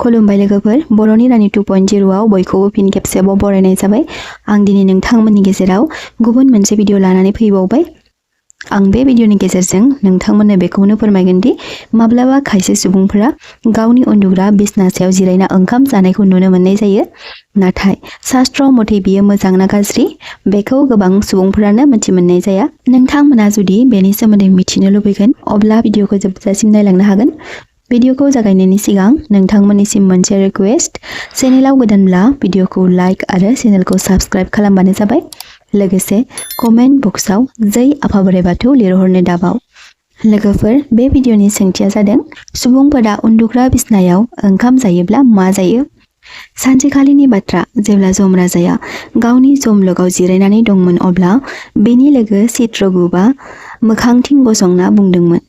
खुलुमबाय लोगोफोर बर'नि रानि 2.0 आव बयखौबो फिन खेबसेबाव बरायनाय जाबाय। आं दिनै नोंथांमोननि गेजेराव गुबुन मोनसे भिडिअ लानानै फैबावबाय। आं बे भिडिअनि गेजेरजों नोंथांमोननो बेखौनो फोरमायगोन दि माब्लाबा खायसे सुबुंफोरा गावनि उन्दुग्रा बिसना सायाव जिरायना ओंखाम जानायखौ नुनो मोननाय जायो। नाथाय शास्त्र मथे बियो मोजां ना गाज्रि बेखौ गोबां सुबुंफोरानो मिथिमोननाय जाया। नोंथांमोना जुदि बेनि सोमोन्दै मिथिनो लुबैगोन अब्ला भिडिअखौ जोबजासिम नायलांनो हागोन। भिडिअखौ जागायनायनि सिगां नोंथांमोननिसिम मोनसे रिक्वेस्ट, चेनेलाव गोदानब्ला भिडिअखौ लाइक आरो चेनेलखौ साबस्क्राइब खालामबानो जाबाय। लोगोसे कमेन्ट बक्सआव जै आफा बोराइ बाथौ लिरहरनो दाबाव। लोगोफोर, बे भिडिअनि सोंथिया जादों सुबुंफोरा उन्दुग्रा बिसनायाव ओंखाम जायोब्ला मा जायो? सानसेखालिनि बाथ्रा, जेब्ला जम राजाया गावनि जमलगाव जिरायनानै दंमोन अब्ला बेनि लोगो चित्रगुप्तआ मोखांथिं गसंना बुंदोंमोन,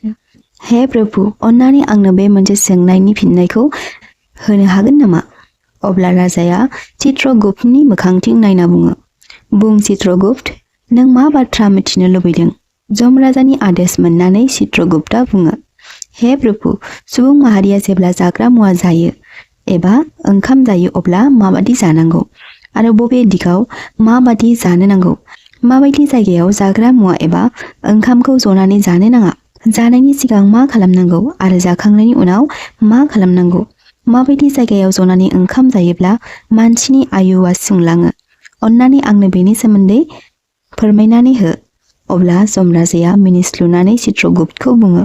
हे प्रभु, अन्नानै आंनो बे मोनसे सोंनायनि फिननायखौ होनो हागोन नामा? अब्ला राजाया चित्रगुप्तनि मोखांथिं नायना बुङो, बुं चित्रगुप्त, नों मा बाथ्रा मिथिनो लुबैदों? जम राजानि आदेश मोननानै चित्रगुप्तआ बुङो, हे प्रभु, सुबुं माहारिया जेब्ला जाग्रा मुवा जायो एबा ओंखाम जायो अब्ला माबादि जानांगौ आरो बबे दिगाव माबादि जानो नांगौ? माबायदि जायगायाव जाग्रा मुवा एबा ओंखामखौ जनानै जानो नाङा? जानायनि सिगां मा खालामनांगौ आरो जाखांनायनि उनाव मा खालामनांगौ? माबायदि जायगायाव जनानै ओंखाम जायोब्ला मानसिनि आयुआ सुंलाङो? अन्नानै आंनो बेनि सोमोन्दै फोरमायनानै हो। अब्ला जम राजाया मिनिस्लुनानै चित्रगुप्तखौ बुङो,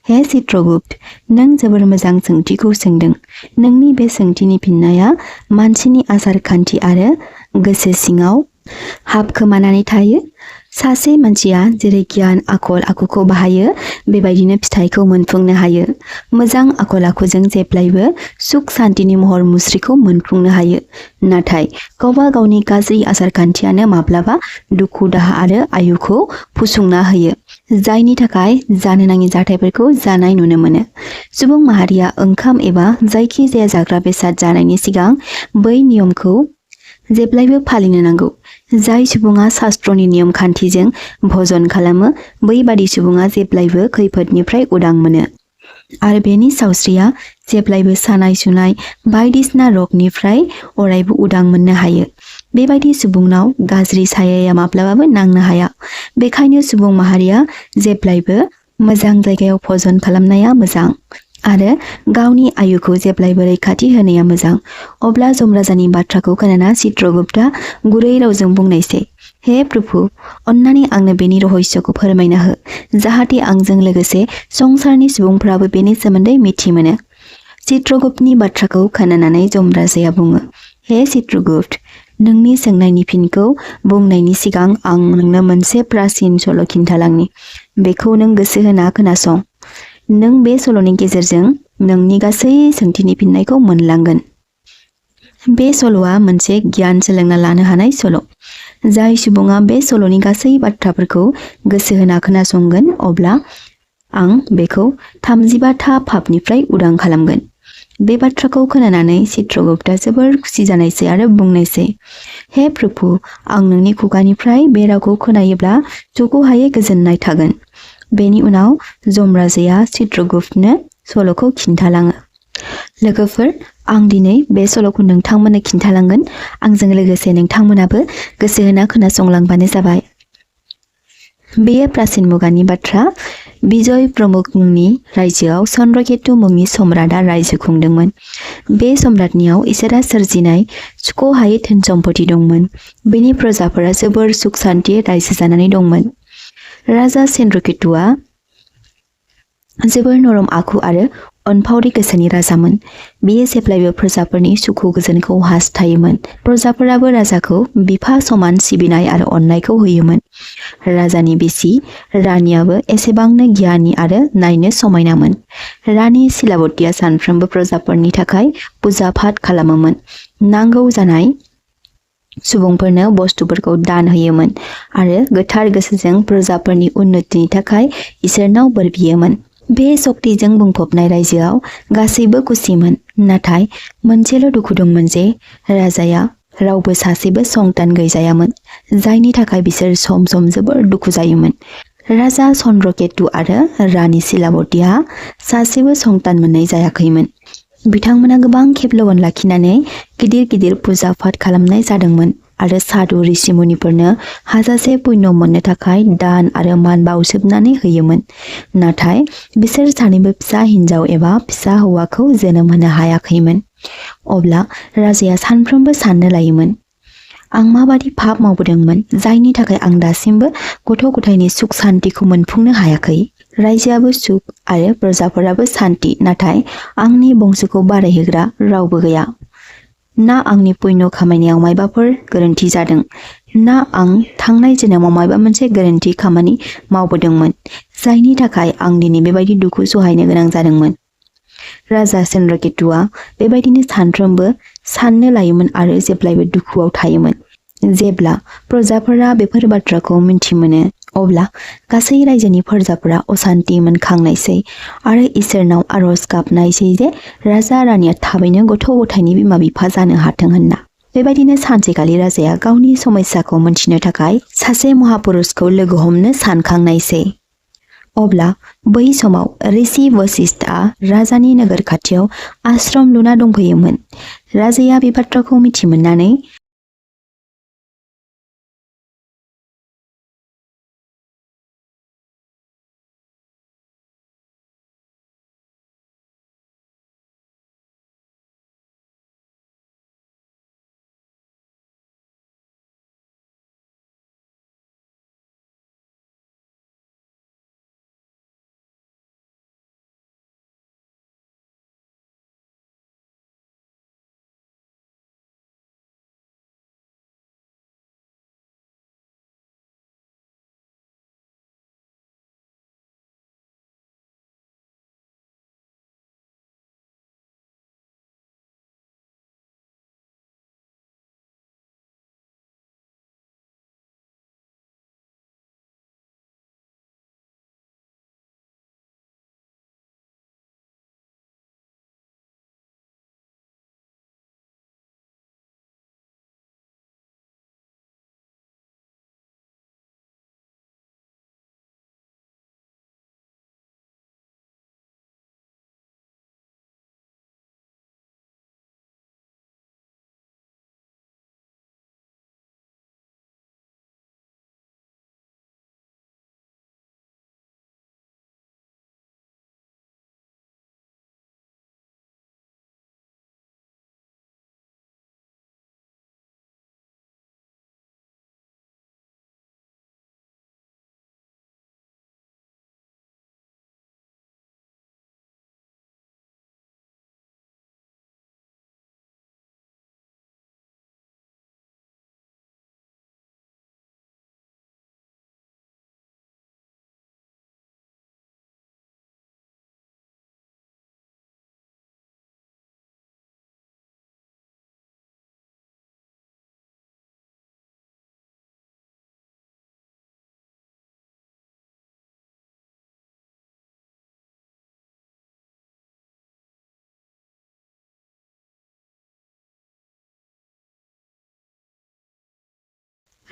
हे चित्रगुप्त, नों जोबोर मोजां सोंथिखौ सोंदों। नोंनि बे सोंथिनि फिननाया मानसिनि आसार खान्थि आरो गोसो सिङाव हाबखोमानानै थायो। सासे मानसिया जेरै गियान आखल आखुखौ बाहायो बेबायदिनो फिथाइखौ मोनफुंनो हायो। मोजां आखल आखुजों जेब्लायबो सुख सान्तिनि महर मुस्रिखौ मोनफुंनो हायो। नाथाय गावबा गावनि गाज्रि आसार खान्थियानो माब्लाबा दुखु दाहा आरो आयुखौ फुसुंना होयो, जायनि थाखाय जानो नाङि जाथायफोरखौ जानाय नुनो मोनो। सुबुं माहारिया ओंखाम एबा जायखि जाया जाग्रा बेसाद जानायनि सिगां बै नियमखौ जेब्लायबो फालिनो नांगौ। जाय सुबुङा शास्त्रनि नियम खान्थिजों भजन खालामो बैबादि सुबुङा जेब्लायबो खैफोदनिफ्राय उदां मोनो आरो बेनि सावस्रिया जेब्लायबो सानाय सुनाय बायदिसिना रगनिफ्राय अरायबो उदां मोननो हायो। बेबायदि सुबुंनाव गाज्रि सायाया माब्लाबाबो नांनो हाया। बेखायनो सुबुं माहारिया जेब्लायबो मोजां जायगायाव भजन खालामनाया मोजां आरो गावनि आयुखौ जेब्लायबो रैखाथि होनाया मोजां। अब्ला जम राजानि बाथ्राखौ खोनाना चित्रगुप्तआ गुरै रावजों बुंनायसै, हे प्रभु, अन्नानै आंनो बेनि रहस्यखौ फोरमायना हो, जाहाथे आंजों लोगोसे संसारनि सुबुंफोराबो बेनि सोमोन्दै मिथि मोनो। चित्रगुप्तनि बाथ्राखौ खोनानानै जम राजाया बुङो, हे चित्रगुप्त, नोंनि सोंनायनि फिनखौ बुंनायनि सिगां आं नोंनो मोनसे प्राचीन सल' खिन्थालांनि। बेखौ नों गोसो होना खोनासं। नों बे सल'नि गेजेरजों नोंनि गासै सोंथिनि फिननायखौ मोनलांगोन। बे सल'आ मोनसे गियान सोलोंना लानो हानाय सल'। जाय सुबुङा बे सल'नि गासै बाथ्राफोरखौ गोसो होना खोनासंगोन अब्ला आं बेखौ 35था पापनिफ्राय उदां खालामगोन। बे बाथ्राखौ खोनानानै चित्रगुप्तआ जोबोर खुसि जानायसै आरो बुंनायसै, हे प्रभु, आं नोंनि खुगानिफ्राय बे रावखौ खोनायोब्ला थुखौहायै गोजोननाय थागोन। बेनि उनाव जम राजाया चित्रगुप्तनो सल'खौ खिन्थालाङो। लोगोफोर, आं दिनै बे सल'खौ नोंथांमोननो खिन्थालांगोन। आंजों लोगोसे नोंथांमोनाबो गोसो होना खोनासंलांबानो जाबाय। बेयो प्राचीन मुगानि बाथ्रा। बिजय प्रमुख मुंनि रायजोआव चन्द्रकेतु मुंनि सम्राटआ रायजो खुंदोंमोन। बे सम्राटनियाव इसोरा सोरजिनाय सुख'हायै धोन सम्पति दंमोन। बेनि प्रजाफोरा जोबोर सुख सान्ति रायजो जानानै दंमोन। राजा चन्द्रकेतुआ जोबोर नरम आखु आरो अनफावरि गोसोनि राजामोन। बियो जेब्लायबो प्रजाफोरनि सुखु गोजोनखौ हास्थायोमोन। प्रजाफोराबो राजाखौ बिफा समान सिबिनाय आरो अननायखौ होयोमोन। राजानि बिसि रानियाबो एसेबांनो गियानि आरो नायनो समायनामोन। रानि सिलाबतीया सानफ्रोमबो प्रजाफोरनि थाखाय पुजा फाथ खालामोमोन, नांगौ जानाय सुबुंफोरनो बस्तुफोरखौ दान होयोमोन आरो गोथार गोसोजों प्रजाफोरनि उन्नतिनि थाखाय इसोरनाव बोर बियोमोन। बे सक्तिजों बुंफबनाय रायजोआव गासैबो खुसिमोन। नाथाय मोनसेल' दुखु दंमोन जे राजाया रावबो सासेबो संतान गैजायामोन, जायनि थाखाय बिसोर सम सम जोबोर दुखु जायोमोन। राजा चन्द्रकेतु आरो रानि सिलाबतीहा सासेबो संतान मोननाय जायाखैमोन। बिथांमोना गोबां खेब लगन लाखिनानै गिदिर गिदिर फुजा फाथ खालामनाय जादोंमोन आरो साधु ऋषिमुनिफोरनो हाजासे पुण्य मोननो थाखाय दान आरो मान बावसोमनानै होयोमोन। नाथाय बिसोर सानैबो फिसा हिन्जाव एबा फिसा हौवाखौ जोनोम होनो हायाखैमोन। अब्ला राजाया सानफ्रोमबो साननो लायोमोन, आं माबादि पाप मावबोदोंमोन जायनि थाखाय आं दासिमबो गथ' गथायनि सुख सान्तिखौ मोनफुंनो हायाखै। रायजोआबो सुख आरो प्रजाफोराबो सान्ति, नाथाय आंनि बंस'खौ बारायहोग्रा रावबो गैया। ना आंनि पुण्य खामायनायाव मायबाफोर गोरोन्थि जादों, ना आं थांनाय जोनोमाव मायबा मोनसे गोरोन्थि खामानि मावबोदोंमोन जायनि थाखाय आं दिनै बेबायदि दुखु सहायनो गोनां जादोंमोन। राजा चन्द्रकेतुआ बेबायदिनो सानफ्रोमबो साननो लायोमोन आरो जेब्लायबो दुखुआव थायोमोन। जेब्ला प्रजाफोरा बेफोर बाथ्राखौ मिन्थिमोनो अब्ला गासै रायजोनि प्रजाफोरा असान्ति मोनखांनायसै आरो इसोरनाव आरज गाबनायसै जे राजा रानिया थाबैनो गथ' गथायनि बिमा बिफा जानो हाथों होनना। बेबायदिनो सानसेखालि राजाया गावनि समस्याखौ मोनथिनो थाखाय सासे महापुरुषखौ लोगो हमनो सानखांनायसै। अब्ला बै समाव ऋषि वशिष्ठआ राजानि नोगोर खाथियाव आश्रम लुना दंफैयोमोन। राजाया बे बाथ्राखौ मिथिमोननानै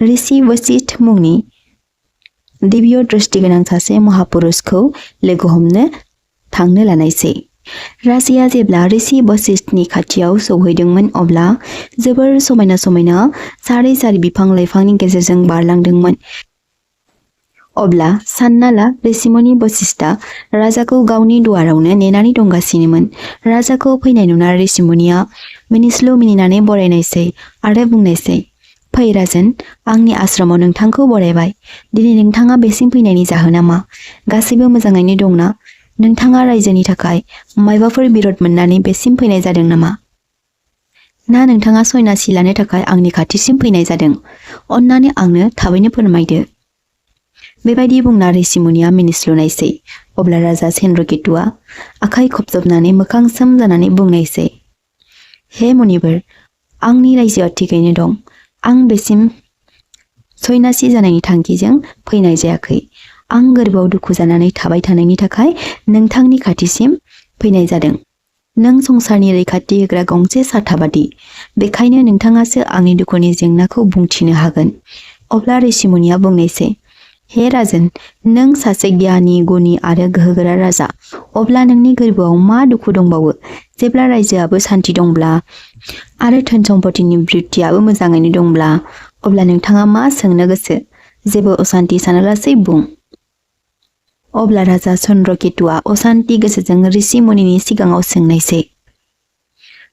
ऋषि वशिष्ठ मुंनि दिव्य दृष्टि गोनां सासे महापुरुषखौ लोगो हमनो थांनो लानायसै। राजाया जेब्ला ऋषि वशिष्ठनि खाथियाव सौहैदोंमोन अब्ला जोबोर समायना समायना सारि सारि बिफां लाइफांनि गेजेरजों बारलांदोंमोन। अब्ला सानना ला ऋषिमुनि वशिष्ठआ राजाखौ गावनि दुवारावनो नेनानै दंगासिनोमोन। राजाखौ फैनाय नुना ऋषिमुनिया मिनिस्लु मिनिनानै बरायनायसै आरो बुंनायसै, फै राजन, आंनि आश्रमाव नोंथांखौ बरायबाय। दिनै नोंथाङा बेसिम फैनायनि जाहोना मा? गासैबो मोजाङैनो दंना? नोंथाङा रायजोनि थाखाय मायबाफोर बिरद मोननानै बेसिम फैनाय जादों नामा? ना नोंथाङा सन्यासि लानो थाखाय आंनि खाथिसिम फैनाय जादों? अन्नानै आंनो थाबैनो फोरमायदो। बेबायदि बुंना ऋषिमुनिया मिनिस्लुनायसै। अब्ला राजा चन्द्रकेतुआ आखाइ खबजबनानै मोखां सोम जानानै बुंनायसै, हे मुनिफोर, आंनि रायजोआ थिगैनो दं। आं बेसिम सन्यासि जानायनि थांखिजों फैनाय जायाखै। आं गोरबोआव दुखु जानानै थाबाय थानायनि थाखाय नोंथांनि खाथिसिम फैनाय जादों। नों संसारनि रैखाथि होग्रा गंसे साथाबादि, बेखायनो नोंथाङासो आंनि दुखुनि जेंनाखौ बुंथिनो हागोन। अब्ला ऋषिमुनिया बुंनायसै, हे राजन, नों सासे गियानि, गुनि आरो गोहोगोरा राजा। अब्ला नोंनि गोर्बोआव मा दुखु दंबावो? जेब्ला रायजोआबो सान्थि दंब्ला आरो धोन सम्पतिनि बृद्धियाबो मोजाङैनो दंब्ला, अब्ला नोंथाङा मा सोंनो गोसो? जेबो असान्ति सानालासै बुं। अब्ला राजा चन्द्रकेतुआ असान्ति गोसोजों ऋषि मुनिनि सिगाङाव सोंनायसै,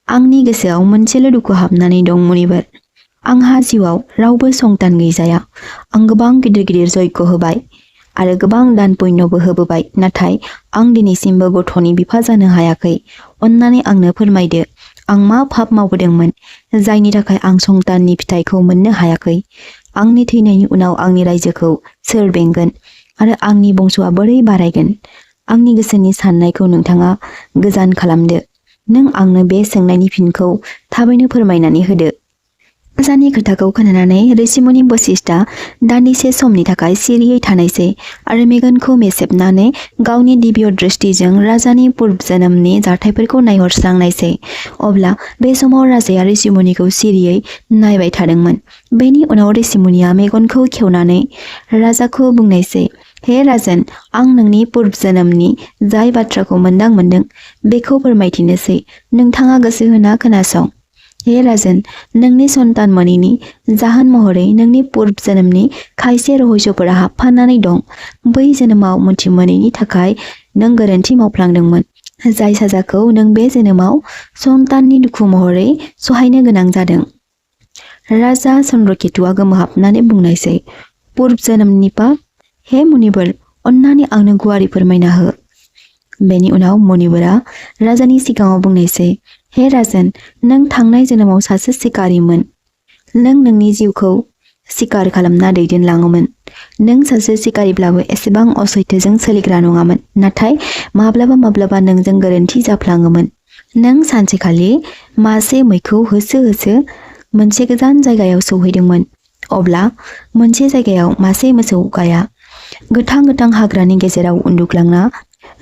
आंनि गोसोआव मोनसेल' दुखु हाबनानै दं मुनिवर। आंहा जिउआव रावबो संतान गैजाया। आं गोबां गिदिर गिदिर जयग' होबाय आरो गोबां दान पुण्यबो होबोबाय, नाथाय आं दिनैसिमबो गथ'नि बिफा जानो हायाखै। अन्नानै आंनो फोरमायदो, आं मा पाप मावबोदोंमोन जायनि थाखाय आं संताननि फिथाइखौ मोननो हायाखै? आंनि थैनायनि उनाव आंनि रायजोखौ सोर बेंगोन आरो आंनि बंस'आ बोरै बारायगोन? आंनि गोसोनि साननायखौ नोंथाङा गोजान खालामदो। नों आंनो बे सोंनायनि फिनखौ थाबैनो फोरमायनानै होदो। राजानि खोथाखौ खोनानानै ऋषिमुनि बशिष्ठआ दान्दिसे समनि थाखाय सिरियै थानायसै आरो मेगनखौ मेसेबनानै गावनि दिव्य दृष्टिजों राजानि पुर्बजोनोमनि जाथायफोरखौ नायहरस्रांनायसै। अब्ला बे समाव राजाया ऋषिमुनिखौ सिरियै नायबाय थादोंमोन। बेनि उनाव ऋषिमुनिया मेगनखौ खेवनानै राजाखौ बुंनायसै, हे राजन, आं नोंनि पुर्बजोनोमनि जाय बाथ्राखौ मोनदां बेखौ फोरमायथिनोसै। नोंथाङा गोसो होना खोनासं। हे राजन, नोंनि सन्तान मोनैनि जाहोन महरै नोंनि पुर्बजोनोमनि खायसे रहस्यफोरा हाबफानानै दं। बै जोनोमाव मोनथि मोनैनि थाखाय नों गोरोन्थि मावफ्लांदोंमोन, जाय साजाखौ नों बे जोनोमाव सन्ताननि दुखु महरै सहायनो गोनां जादों। राजा चन्द्रकेतुआ गोमोहाबनानै बुंनायसै, पुर्बजोनोमनि पाप? हे मुनिवर, अन्नानै आंनो गुवारै फोरमायना हो। बेनि उनाव मुनिवरा राजानि सिगाङाव बुंनायसै, हे राजन, नों थांनाय जोनोमाव सासे सिखारिमोन। नों नोंनि जिउखौ सिखार खालामना दैदेनलाङोमोन। नों सासे सिखारिब्लाबो एसेबां असैथोजों सोलिग्रा नङामोन, नाथाय माब्लाबा नोंजों गोरोन्थि जाफ्लाङोमोन। नों सानसेखालि मासे मैखौ होसो होसो मोनसे गोजान जायगायाव सौहैदोंमोन। अब्ला मोनसे जायगायाव मासे मोसौ गाया गोथां हाग्रानि गेजेराव उन्दुग्लांना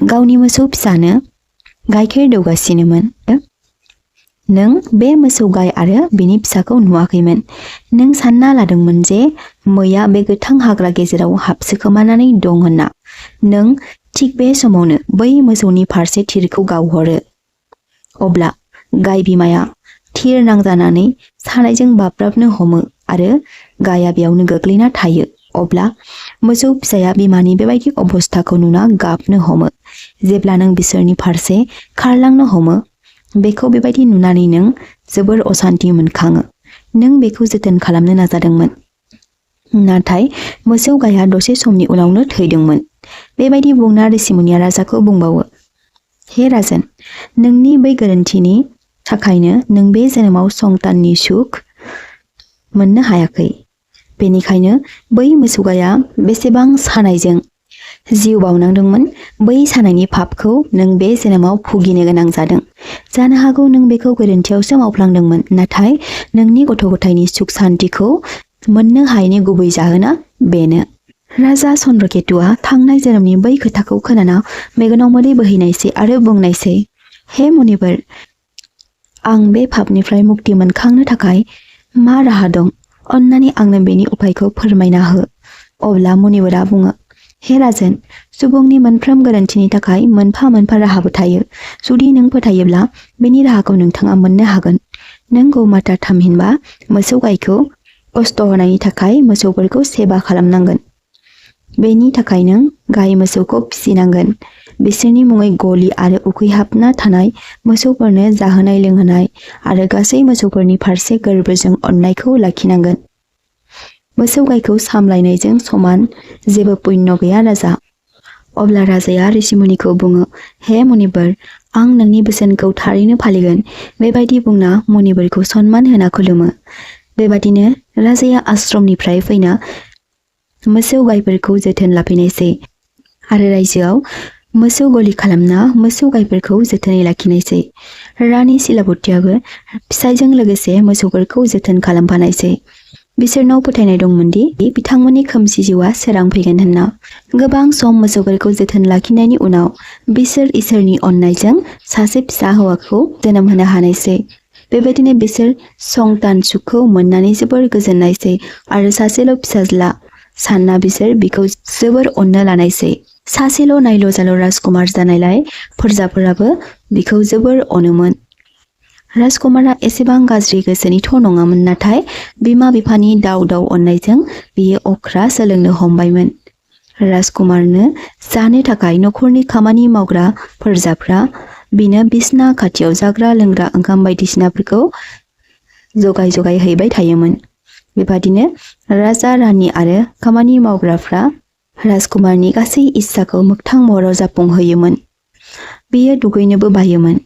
गावनि मोसौ फिसानो गाइखेर दौगासिनोमोन। नों बे मोसौ गाय आरो बिनि फिसाखौ नुवाखैमोन। नों सानना लादोंमोन जे मैया बे गोथां हाग्रा गेजेराव हाबसोखोमानानै दं होनना। नों थिग बे समावनो बै मोसौनि फारसे थिरखौ गावहरो। अब्ला गाय बिमाया थिर नांजानानै सानायजों बाब्राबनो हमो आरो गाया बेयावनो गोग्लैना थायो। अब्ला मोसौ फिसाया बिमानि बेबायदि अबस्थाखौ नुना गाबनो हमो। जेब्ला नों बिसोरनि फारसे खारलांनो हमो, बेखौ बेबायदि नुनानै नों जोबोर असान्ति मोनखाङो। नों बेखौ जोथोन खालामनो नाजादोंमोन, नाथाय मोसौ गाया दसे समनि उनावनो थैदोंमोन। बेबायदि बुंना ऋषिमुनिया राजाखौ बुंबावो, हे राजन, नोंनि बै गोरोन्थिनि थाखायनो नों बे जोनोमाव संताननि सुख मोननो हायाखै। बेनिखायनो बै मोसौ गाया बेसेबां सानायजों जिउ बावनांदोंमोन, बै सानायनि पापखौ नों बे जोनोमाव भुगिनो गोनां जादों। जानो हागौ नों बेखौ गोरोन्थियावसो मावफ्लांदोंमोन, नाथाय नोंनि गथ' गथायनि सुख सान्तिखौ मोननो हायैनि गुबै जाहोना बेनो। राजा चन्द्रकेतुआ थांनाय जोनोमनि बै खोथाखौ खोनाना मेगनाव मोदै बोहैनायसै आरो बुंनायसै, हे मुनिवर, आं बे पापनिफ्राय मुक्ति मोनखांनो थाखाय मा राहा दं? अन्नानै आंनो बेनि उपायखौ फोरमायना हो। अब्ला मुनिवरा बुङो, हे राजन, सुबुंनि मोनफ्रोम गोरोन्थिनि थाखाय मोनफा राहाबो थायो। जुदि नों फोथायोब्ला बेनि राहाखौ नोंथाङा मोननो हागोन। नों गौमाता थामहिनबा मोसौ गायखौ खस्थ' होनायनि थाखाय मोसौफोरखौ सेबा खालामनांगोन। बेनि थाखाय नों गाय मोसौखौ फिसिनांगोन। बिसोरनि मुङै गलि आरो उखैहाबना थानाय मोसौफोरनो जाहोनाय लोंहोनाय आरो गासै मोसौफोरनि फारसे गोर्बोजों अननायखौ लाखिनांगोन। मोसौ गायखौ सामलायनायजों समान जेबो पुण्य गैया राजा। अब्ला राजाया ऋषिमुनिखौ बुङो, हे मुनिवर, आं नोंनि बोसोनखौ थारैनो फालिगोन। बेबायदि बुंना मुनिवरखौ सनमान होना खुलुमो। बेबादिनो राजाया आश्रमनिफ्राय फैना मोसौ गायफोरखौ जोथोन लाफैनायसै आरो रायजोआव मोसौ गलि खालामना मोसौ गायफोरखौ जोथोनै लाखिनायसै। रानि सिलाबतीयाबो फिसायजों लोगोसे मोसौफोरखौ जोथोन खालामफानायसै। बिसोरनाव फोथायनाय दंमोन दि बिथांमोननि खोमसि जिउआ सोरां फैगोन होनना। गोबां सम मोसौफोरखौ जोथोन लाखिनायनि उनाव बिसोर इसोरनि अननायजों सासे फिसा हौवाखौ जोनोम होनो हानायसै। बेबायदिनो बिसोर संतान सुखखौ मोननानै जोबोर गोजोननायसै आरो सासेल' फिसाज्ला सानना बिसोर बिखौ जोबोर अननो लानायसै। सासेल' नायल' जाल' राजकुमार जानायलाय फोरजाफोराबो बिखौ जोबोर अनोमोन। राजकुमारा एसेबां गाज्रि गोसोनिथ' नङामोन, नाथाय बिमा बिफानि दाव दाव अननायजों बियो अख्रा सोलोंनो हमबायमोन। राजकुमारनो जानो थाखाय नखरनि खामानि मावग्रा फोरजाफ्रा बिनो बिसना खाथियाव जाग्रा लोंग्रा ओंखाम बायदिसिनाफोरखौ जगाय हैबाय थायोमोन। बेबादिनो राजा रानि आरो खामानि मावग्राफ्रा राजकुमारनि गासै इस्साखौ मोगथां महराव जाफुंहोयोमोन। बियो दुगैनोबो बायोमोन।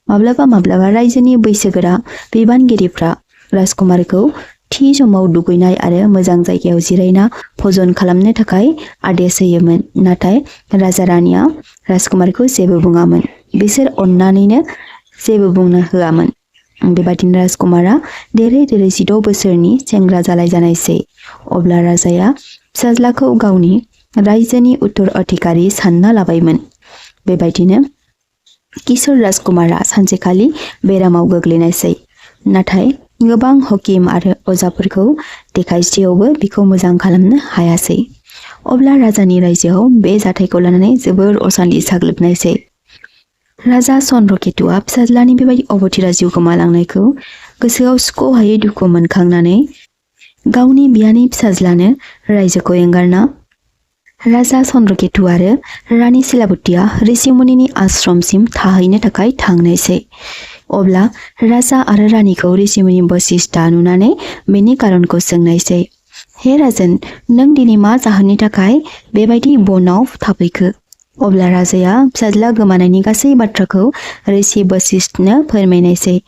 माब्लाबा रायजोनि बैसोगोरा बिबानगिरिफ्रा राजकुमारखौ थि समाव दुगैनाय आरो मोजां जायगायाव जिरायना भजन खालामनो थाखाय आदेश होयोमोन। नाथाय राजा रानिया राजकुमारखौ जेबो बुङामोन। बिसोर अननानैनो जेबो बुंनो होआमोन। बेबादिनो राजकुमारा देरै 16 बोसोरनि सेंग्रा जालायजानायसै। अब्ला राजाया फिसाज्लाखौ गावनि रायजोनि उत्तराधिकारी सानना लाबायमोन। बेबायदिनो किशोर राजकुमारा सानसेखालि बेरामाव गोग्लैनायसै। नाथाय गोबां हकीम आरो अजाफोरखौ देखायसेयावबो बिखौ मोजां खालामनो हायासै। अब्ला राजानि रायजोआव बे जाथायखौ लानानै जोबोर असान्ति साग्लोबनायसै। राजा चन्द्रकेतुआ फिसाज्लानि बेबायदि अबथिरा जिउ गोमालांनायखौ गोसोआव सुख'हायै दुखु मोनखांनानै गावनि बियानि फिसाज्लानो रायजोखौ एंगारना राजा चन्द्रकेतु आरो रानि सिलाबतिया ऋषिमुनिनि आश्रमसिम थाहैनो थाखाय थांनायसै। अब्ला राजा आरो रानिखौ ऋषिमुनि बशिष्ठा नुनानै बेनि कारनखौ सोंनायसै। हे राजन, नों दिनै मा जाहोननि थाखाय बेबायदि बनाव थाफैखो? अब्ला राजाया फिसाज्ला गोमानायनि गासै बाथ्राखौ ऋषि बशिष्ठनो फोरमायनायसै।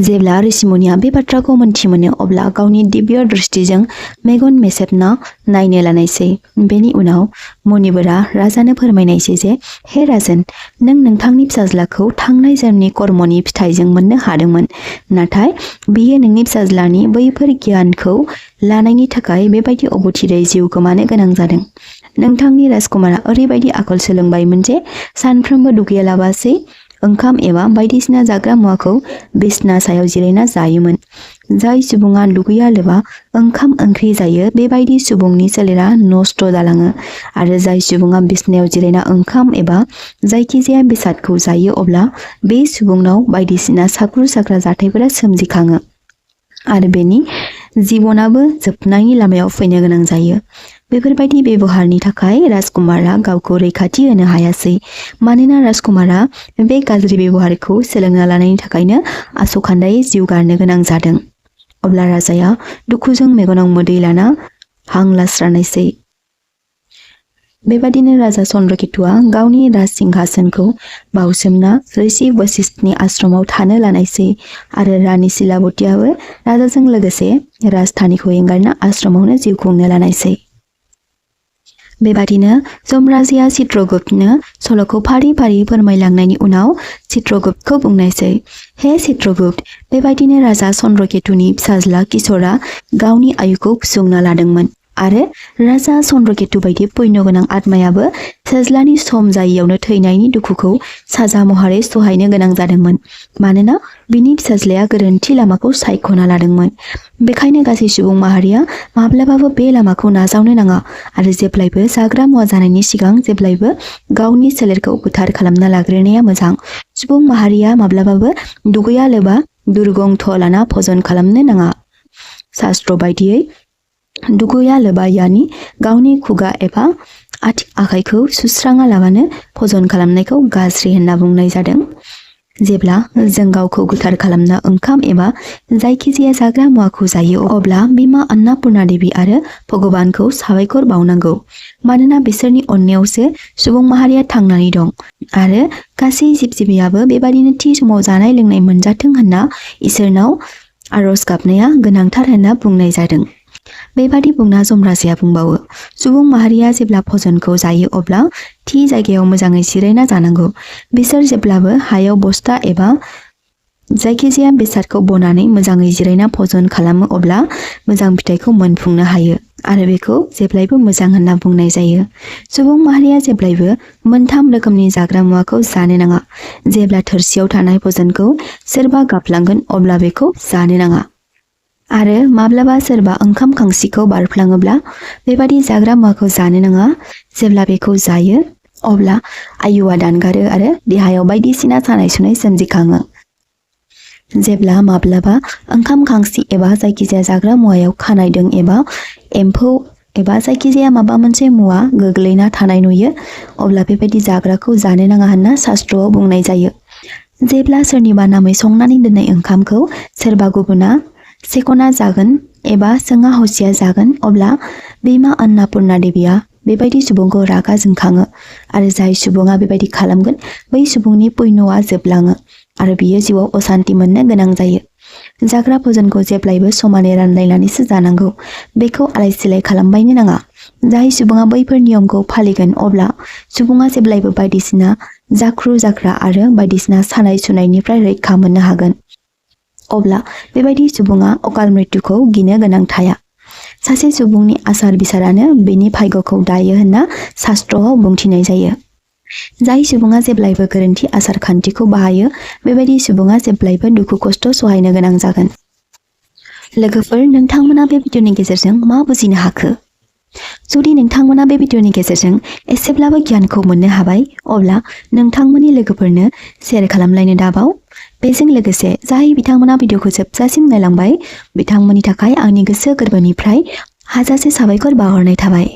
जेब्ला ऋषिमुनिया बे बाथ्राखौ मोनथिमोनो अब्ला गावनि दिव्य दृष्टिजों मेगन मेसेबना नायनो लानायसै। बेनि उनाव मुनिफोरा राजानो फोरमायनायसै जे हे राजन, नों नोंथांनि फिसाज्लाखौ थांनाय जोनोमनि कर्मनि फिथाइजों मोननो हादोंमोन, नाथाय बियो नोंनि फिसाज्लानि बैफोर गियानखौ लानायनि थाखाय बेबायदि अबथिरै जिउ गोमानो गोनां जादों। नोंथांनि राजकुमारा ओरैबायदि आखल सोलोंबायमोन जे सानफ्रोमबो दुगैयालाबासै ओंखाम एबा बायदिसिना जाग्रा मुवाखौ बिसना सायाव जिरायना जायोमोन। जाय सुबुङा दुगैया लोबा ओंखाम ओंख्रि जायो बेबायदि सुबुंनि सोलेरा नष्ट जालाङो, आरो जाय सुबुङा बिसनायाव जिरायना ओंखाम एबा जायखिजाया बेसादखौ जायो अब्ला बे सुबुंनाव बायदिसिना साख्रु साख्रा जाथायफोरा सोमजिखाङो आरो बेनि जिबनाबो जोबनायनि लामायाव फैनो गोनां जायो। बेफोरबायदि बेबहारनि थाखाय राजकुमारा गावखौ रैखाथि होनो हायासै। मानोना राजकुमारा बे गाज्रि बेबहारखौ सोलोंना लानायनि थाखायनो आसखान्दायै जिउ गारनो गोनां जादों। अब्ला राजाया दुखुजों मेगनाव मोदै लाना हां लास्रानायसै। बेबादिनो राजा चन्द्रकेतुआ गावनि राजसिंहासनखौ बावसोमना ऋषि बशिष्ठनि आश्रमाव थानो लानायसै आरो रानि सिलाबतियाबो राजाजों लोगोसे राजधानीखौ एंगारना आश्रमावनो जिउ खुंनो लानायसै। बेबादिनो यमराजाया चित्रगुप्तनो सल'खौ फारि फारि फोरमायलांनायनि उनाव चित्रगुप्तखौ बुंनायसै, हे चित्रगुप्त, बेबायदिनो राजा चन्द्रकेतुनि फिसाज्ला किशोरा गावनि आयुखौ सुंना लादोंमोन आरो राजा चन्द्रकेतु बायदि पुण्य गोनां आत्मायाबो फिसाज्लानि सम जायैयावनो थैनायनि दुखुखौ साजा महरै सहायनो गोनां जादोंमोन। मानोना बिनि फिसाज्लाया गोरोन्थि लामाखौ सायख'ना लादोंमोन। बेखायनो गासै सुबुं माहारिया माब्लाबाबो बे लामाखौ नाजावनो नाङा आरो जेब्लायबो जाग्रा मुवा जानायनि सिगां जेब्लायबो गावनि सोलेरखौ गोथार खालामना लाग्रोनाया मोजां। सुबुं माहारिया माब्लाबाबो दुगैया लोबा दुर्गंथ लाना भजन खालामनो नाङा। शास्त्र बायदियै दुगैया लोबा यानि गावनि खुगा एबा आखाइखौ सुस्राङा लाबानो भजन खालामनायखौ गाज्रि होनना बुंनाय जादों। जेब्ला जों गावखौ गोथार खालामना ओंखाम एबा जायखिजाया जाग्रा मुवाखौ जायो अब्ला बिमा अन्नपूर्णा देवी आरो भगबानखौ साबायखर बावनांगौ। मानोना बिसोरनि अननायावसो सुबुं माहारिया थांनानै दं आरो गासै जिब जिबियाबो बेबादिनो थि समाव जानाय लोंनाय मोनजाथों होनना इसोरनाव आरज गाबनाया गोनांथार होनना बुंनाय जादों। बेबादि बुंना यमराजाया बुंबावो, सुबुं माहारिया जेब्ला भजनखौ जायो अब्ला थि जायगायाव मोजाङै जिरायना जानांगौ। बिसोर जेब्लाबो हायाव बस्ता एबा जायखिजाया बेसादखौ बनानै मोजाङै जिरायना भजन खालामो अब्ला मोजां फिथाइखौ मोनफुंनो हायो आरो बेखौ जेब्लायबो मोजां होनना बुंनाय जायो। सुबुं माहारिया जेब्लायबो मोनथाम रोखोमनि जाग्रा मुवाखौ जानो नाङा। जेब्ला थोरसियाव थानाय भजनखौ सोरबा गाबलांगोन अब्ला बेखौ जानो नाङा। आरो माब्लाबा सोरबा ओंखाम खांसिखौ बारफ्लाङोब्ला बेबादि जाग्रा मुवाखौ जानो नाङा। जेब्ला बेखौ जायो अब्ला आयुआ दानगारो आरो देहायाव बायदिसिना सानाय सुनाय सोमजिखाङो। जेब्ला माब्लाबा ओंखाम खांसि एबा जायखिजाया जाग्रा मुवायाव खानायदों एबा एम्फौ एबा जायखिजाया माबा मोनसे मुवा गोग्लैना थानाय नुयो अब्ला बेबायदि जाग्राखौ जानो नाङा होनना शास्त्रआव बुंनाय जायो। जेब्ला सोरनिबा नामै संनानै दोननाय ओंखामखौ सोरबा गुबुना सेखना जागोन एबा सोङा हसिया जागोन अब्ला बिमा अन्नापुर्ना देबिया बेबायदि सुबुंखौ रागा जोंखाङो आरो जाय सुबुङा बेबायदि खालामगोन बै सुबुंनि पुण्यआ जोबलाङो आरो बियो जिउआव असान्ति मोननो गोनां जायो। जाग्रा भोजनखौ जेब्लायबो समानै रानलायनानैसो जानांगौ। बेखौ आलाय सिलाय खालामबायनो नाङा। जाय सुबुङा बैफोर नियमखौ फालिगोन अब्ला सुबुङा जेब्लायबो बायदिसिना जाख्रु जाख्रा आरो बायदिसिना सानाय सुनायनिफ्राय रैखा मोननो हागोन। अब्ला बेबायदि सुबुङा अकाल मृत्युखौ गिनो गोनां थाया। सासे सुबुंनि आसार बिसारानो बेनि भाग्यखौ दायो होनना शास्त्रआव बुंथिनाय जायो। जाय सुबुङा जेब्लायबो गोरोन्थि आसार खान्थिखौ बाहायो बेबायदि सुबुङा जेब्लायबो दुखु खस्थ सहायनो गोनां जागोन। लोगोफोर, नोंथांमोना बे भिडिअनि गेजेरजों मा बुजिनो हाखो? जुदि नोंथांमोना बे भिडिअनि गेजेरजों एसेब्लाबो गियानखौ मोननो हाबाय अब्ला नोंथांमोननि लोगोफोरनो शेयार खालामलायनो दाबाव। बेजों लोगोसे जाय बिथांमोना भिडिअखौ जोबजासिम नायलांबाय बिथांमोननि थाखाय आंनि गोसो गोरबोनिफ्राय हाजासे साबायखर बावहरनाय थाबाय।